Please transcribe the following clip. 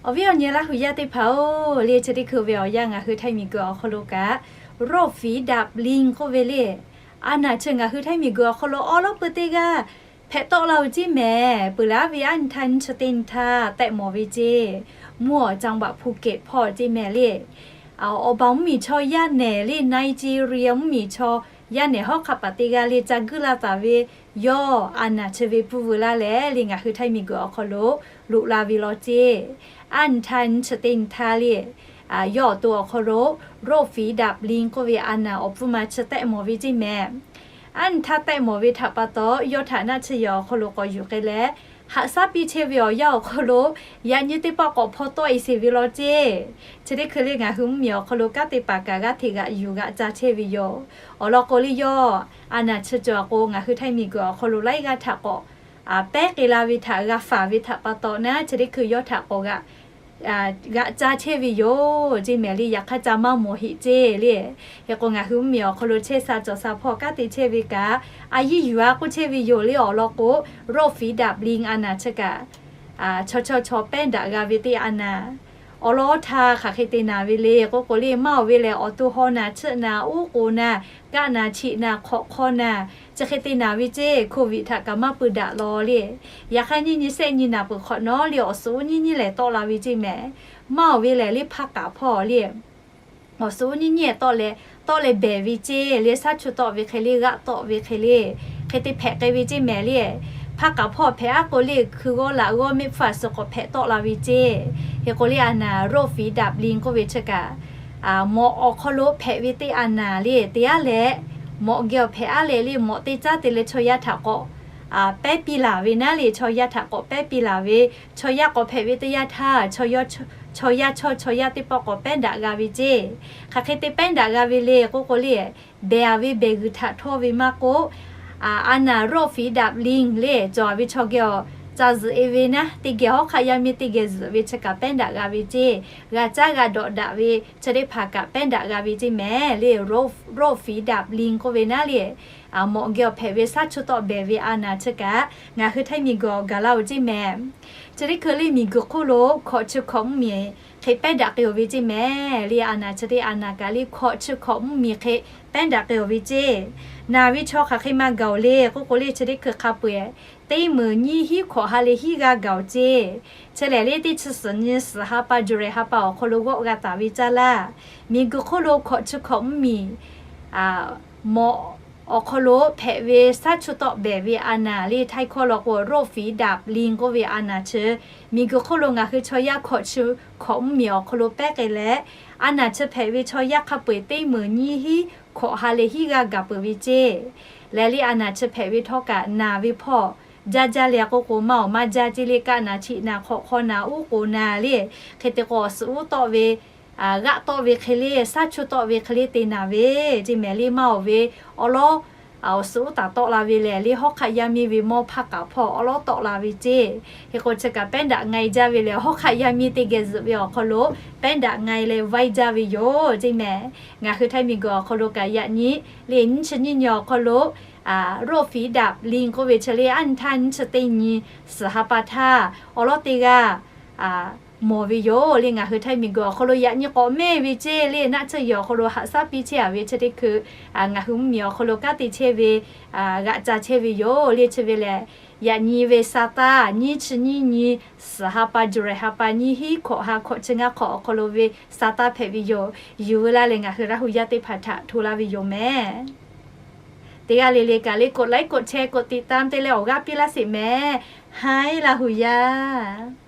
Awˬ viˉ awˬ nyi Laˇ huˍ yaˇ teˇ hpaˍ-oˬ, le chi teˇ hkui ve awˬ yanˇ ngaˬ hui Htaiˇ miˬguiˬ awˬ hk'aw lo kaꞈ โรคฝีดาดลิง k'oˆ ve le, a naˬ chi ngaˬ hui Htaiˇ miˬguiˬ awˬ hk'aw lo awˉ lawˉ peu teˇ g'aˇ hpehꞈ tawˆ la-oˬ ceˇ mehˍ. Peuˬ laˇ ve aˉ nyi htaˇ nyiˇ chi teˇ nyi htaˇ tehꞈ mawˬ ve ceˇ, mvuhˇ awˬ จังหวัดภูเก็ต hpawˇ ceˇ mehˍ le. Awˬ baˬ mvuhˇmiˬ chaw yaˇ nehˬ le, Nigeria mvuhˇmiˬ chaw yaˇ nehˬ hawˉ hk'aˆ paˍ teˇ g'aˇ le ca guiˇ la taˍ ve yawˇ a naˬ chi ve pfuhˇ veu laˇ leh le, ngaˬ hui Htaiˇ miˬguiˬ awˬ hk'aw lo loꞈ la ve law ceˇ. Aˉ nyi htaˇ nyiˇ chi teˇ nyi htaˇ le, yawˇ awˬ to awˬ hk'aw lo โรคฝีดาดลิง k'oˆ ve a naˬ awˬ pfuhˇ ma chi tehꞈ mawˬ ve ceˇ mehˍ. Aˉ nyi htaˇ tehꞈ mawˬ ve htaꞈ pa taw, yawˇ htaꞈ naˆ tsuhˇ yehˬ awˬ hk'aw lo k'awꞈ yuˬ k'ai leh, haꞈ shaˉ piˇ chehˇ ve awˬ yanˇ awˬ hk'aw lo yaꞈ nyi teˇ pawˆ k'awꞈ hpaw tawˆ-e sheˍ ve law ceˇ. Chi teˇ hkui le ngaˬ hui mvuhˇmiˬ awˬ hk'aw lo kanˉ te paˍ kaꞈ g'aˇ hteꞈ g'aꞈ yuˬ g'aꞈ ca chehˇ ve yoˬ. Awˬ lawn k'o le, yawˇ a naˬ chi cawˬ k'o, ngaˬ hui Htaiˇ miˬguiˬ awˬ hk'aw lo laiˉ g'aˇ htaꞈ k'awꞈ pehˉ k'ai la ve htaꞈ g'a faˍ ve htaꞈ pa taw naˆ, chi teˇ hkui yawˇ htaꞈ k'awꞈ g'aꞈ g'aꞈ ca chehˇ ve yoˬ ceˇ mehˍ le. Yaꞈ hk'aˇ ca maˇ mawˬ heˆ ceˇ le. Hk'e k'o, ngaˬ hui mvuhˇmiˬ awˬ hk'aw lo chehˇ sha cawˬ sha hpawˇ kanˉ te chehˇ ve kaꞈ, a yiˇ yuˬ-a k'oˆ chehˇ ve yoˬ le. Awˬ lawn k'o, โรคฝีดาดลิง a naˬ chi kaꞈ, chaw chaw chaw pehˉ daꞈ g'a ve teˇ a naˬ. Awˬ lawn htaˇ hk'aˬ hk'e te naˍ ve le k'oˆ k'o le, maˇ oˬ ve lehˬ, awˬ to haw naˬ chiˆ naˬ uˉ k'oˍ naˬ, kaˆ naˬ chiꞈ naˬ hk'awꞈ hk'aw naˬ, chi hk'e te naˍ ve ceˇ. Covid htaꞈ kaꞈ maˇ pui daꞈ law le. Yaꞈ hk'aˇ nyiˇ nyi shehˆ nyi naˬ peuˬ hk'awꞈ nawˉ le, awˬ suhˍ uˉ nyiˇ nyiˇ lehˬ tawˆ la ve ceˇ mehˍ. Maˇ oˬ ve lehˬ le, hpaˇ k'aˍ hpawˇ le, awˬ suhˍ uˉ nyiˇ nyiˇ tawˆ leh, tawˆ leh behˬ ve ceˇ le. Shaˉ chu tawˆ ve hk'e le, g'aˆ tawˆ ve hk'e le, hk'e te hpehꞈ k'ai ve ceˇ mehˍ le. Hpaˇ k'aˍ hpawˇ hpehꞈ aˉ k'o le, hkui g'awˇ laꞈ g'awˇ mehˆ hpfuhˇ a suhˍ k'awꞈ hpehꞈ tawˆ la ve ceˇ. Hk'e k'o le, a naˬ โรคฝีดาดลิง k'oˆ ve chi kaꞈ, mawꞈ awˬ hk'aw lo hpehꞈ ve teˇ a naˬ le, te aˉ leh, mawꞈ geh awˬ hpehꞈ aˉ leh le, mawꞈ teˇ caˉ te leh chaw yaˇ htaꞈ k'awꞈ pehˉ piˇ laˬ ve naˉ le, chaw yaˇ htaꞈ k'awꞈ pehˉ piˇ laˬ ve, chaw yaˇ k'awꞈ hpehꞈ ve teˇ yanˇ htaˇ, chaw yaˇ chawˇ chaw yaˇ teˇ pawˆ k'awꞈ pehˉ daꞈ g'a ve ceˇ. Hk'aˬ hk'e te pehˉ daꞈ g'a ve le k'oˆ k'o le, behˬ a ve behˬ g'uiˬ htaꞈ htawˇ ve maˇ k'oˆ, a naˬ โรคฝีดาดลิง le cawˬ ve chaw geh awˬ ca zuhꞈ-e ve naˉ, teˇ geh hawˉ hk'aˆ yaˇ miˇ teˇ geh zuhꞈ ve chi kaꞈ pehˉ daꞈ g'a ve ceˇ. G'a caˉ g'a dawꞈ daꞈ ve chi teˇ hpaˍ kaꞈ pehˉ daꞈ g'a ve ceˇ mehˍ le. โรคฝีดาดลิง k'oˆ ve naˉ le, mawꞈ geh awˬ hpehꞈ ve shaˉ chu tawˆ behˬ ve a naˬ chi kaꞈ ngaˬ hui Htaiˇ miˬguiˬ awˬ gaˬ la-oˬ ceˇ mehˍ. Chi teˇ hkui le miˬguiˬ hk'oˆ lo hkawꞈ chi hkawꞈ mvuhˇmiˬ hk'e pehˉ daꞈ k'ai-oˬ ve ceˇ mehˍ le. A naˬ chi teˇ a naˬ kaꞈ le hkawꞈ chi hkawꞈ mvuhˇmiˬ hk'e pehˉ daꞈ k'ai-oˬ ve ceˇ. Naˬ ve chaw hk'aˬ hk'e maˇ gaˬ-oˬ le k'oˆ k'o le, chi teˇ hkui hk'a peu-eˬ teˇ meunˍ nyiˇ hinˉ hkawꞈ ha leh hinˉ g'aˇ gaˬ-oˬ ceˇ. Chi lehˬ le, teˇ chi suhˍ nyi suhˍ ha pa July ha pa awˬ hk'aw lo g'awˆ g'a taˍ ve caˇ laˇ, miˬguiˬ hk'oˆ lo hkawꞈ chi hkawꞈ mvuhˇmiˬ mawꞈ awˬ hk'aw lo hpehꞈ ve shaˉ chu tawˆ behˬ ve a naˬ le, Htaiˇ hkawˇ law k'o โรคฝีดาดลิง k'oˆ ve a naˬ chi, miˬguiˬ hk'oˆ lo ngaˬ hui chaw yaˇ hkawꞈ chi hkawꞈ mvuhˇmiˬ awˬ hk'aw lo pehˉ k'ai leh, a naˬ chi hpehꞈ ve chaw yaˇ hk'a peu-eˬ teˇ meunˍ nyiˇ hinˉ hkawꞈ ha leh hinˉ g'aˇ gaˬ peuˬ ve ceˇ. Lehˬ le, a naˬ chi hpehꞈ ve htawˇ kaꞈ naˬ ve hpawˇ jaˇ jaˇ le k'oˆ k'o, maˇ awˬ maˇ jaˇ ceˇ le. Kaˆ naˬ chiꞈ naˬ hk'awꞈ hk'aw naˬ uˉ k'oˍ naˬ le, hk'e te k'o awˬ suhˍ uˉ tawˆ ve, g'aˆ tawˆ ve hk'e le, shaˉ chu tawˆ ve hk'e le te naˬ ve ceˇ mehˍ le. Maˇ awˬ ve awˉ lawˉ awˬ suhˍ uˉ taˍ tawˆ la ve lehˬ le, hawˉ hk'aˆ yaˇ miˇ ve mawˇ hpaˇ k'aˍ hpawˇ awˉ lawˉ tawˆ la ve ceˇ. Hk'e k'o chi kaꞈ pehˉ daꞈ nga-e jaˇ ve lehˬ, hawˉ hk'aˆ yaˇ miˇ teˇ geh zuhꞈ ve awˬ hk'aw lo pehˉ daꞈ nga-e leh vaiˇ jaˇ ve yoˬ ceˇ mehˍ. Ngaˬ hui Htaiˇ miˬguiˬ awˬ hk'aw lo kaꞈ yaꞈ nyi le, nyiˇ chi nyiˇ nyi awˬ hk'aw lo โรคฝีดาดลิง k'oˆ ve chi le, aˉ nyi htaˇ nyiˇ chi teˇ nyi suhˍ ha pa htaˇ awˉ lawˉ teˇ g'aˇ mawˬ ve yoˬ le. Ngaˬ hui Htaiˇ miˬguiˬ awˬ hk'aw lo yaꞈ nyi k'awꞈ mehˇ ve ceˇ le, naˆ tsuhˇ yehˬ awˬ hk'aw lo haꞈ shaˉ piˇ chehˇ-a ve chi teˇ hkui, ngaˬ hui mvuhˇmiˬ awˬ hk'aw lo kanˉ te chehˇ ve, g'aꞈ ca chehˇ ve yoˬ le. Chi ve lehˬ, yaꞈ nyi ve sa taˇ nyiˇ chi nyiˇ nyi suhˍ ha pa July ha pa nyiˇ hinˉ hkawꞈ ha hkawꞈ chi ngaˇ hk'awꞈ awˬ hk'aw lo ve sa taˇ hpehꞈ ve yoˬ. Yuˬ veu laˇ leh ngaˬ hui Laˇ huˍ yaˇ teˇ hpaˍ htaꞈ hto laˇ ve yoˬ mehˍ. Teˇ g'aˇ le le kaꞈ le กดไลค์ กดแชร์ กดติดตาม te leh awˬ g'aˇ piˇ laˇ sheˍ mehˍ. Hai Laˇ huˍ yaˇ